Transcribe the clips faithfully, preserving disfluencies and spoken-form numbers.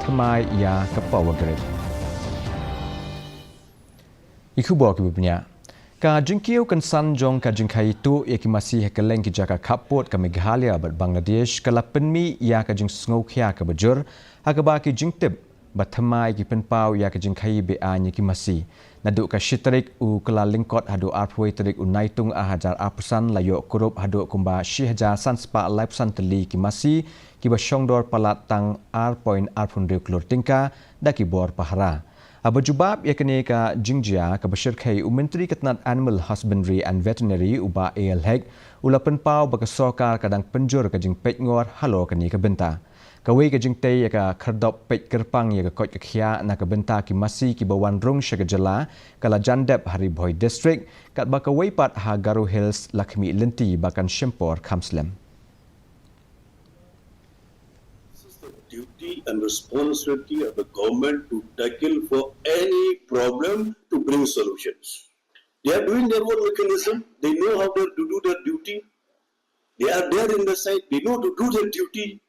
thymmai ïa ka power grid. Ïa ki khubor kiba bniah. Ka jingkiew kynsan jong ka jingkhaii tuh ïa ki masi ha kylleng ki jaka khappud ka Meghalaya bad Bangladesh ka la pynmih ïa ka jingsngewkhia kaba jur ha kaba ki jingtip ba thymmai ki pynpaw ïa ka jingkhaii be-aiñ ïa ki masi. Naduh ka shi tarik u Kyllalyngkot haduh arphew tarik u Naitung ar hajar arphew san la ïoh kurup haduh kumba shi hajar san spah laiphew san tylli ki masi kiba shongdor palat tang ar point arphew hynriew klur tyngka da ki bor pahara. Haba jubab ïa kane ka jingjia kaba shyrkhei, u Myntri ka tnat Animal Husbandry and Veterinary u Bah A L Hek u la pynpaw ba ka sorkar ka dang pynjur ka jingpeitngor halor kane ka bynta. Kawei ka jingtei ïa ka khyrdop peit kyrpang ïa ka koit ka khiah na ka bynta ki masi kiba wan rung sha ka jylla ka la jan dep ha Ri Bhoi District, katba kawei pat ha Garo Hills la khmih lynti ba kan shim por kham slem. This is the duty and responsibility of the government to tackle for any problem to bring solutions. They are doing their own mechanism. They know how to do their duty. They are there in the site. They know to do their duty.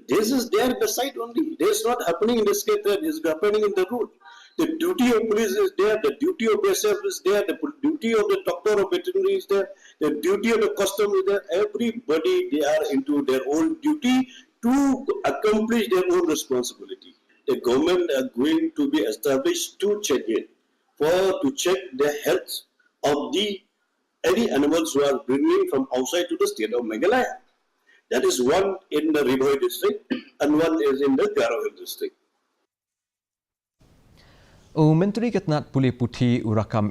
This is there in the site only. This is not happening in the sky. It is happening in the road. The duty of police is there. The duty of S F is there. The duty of the doctor of veterinary is there. The duty of the custom is there. Everybody, they are into their own duty to accomplish their own responsibility. The government are going to be established to check it, for to check the health of the any animals who are bringing from outside to the state of Meghalaya. That is one in the Ri Bhoi district and one is in the Garo Hills district. U Myntri ka tnat pule puthi u Rakkam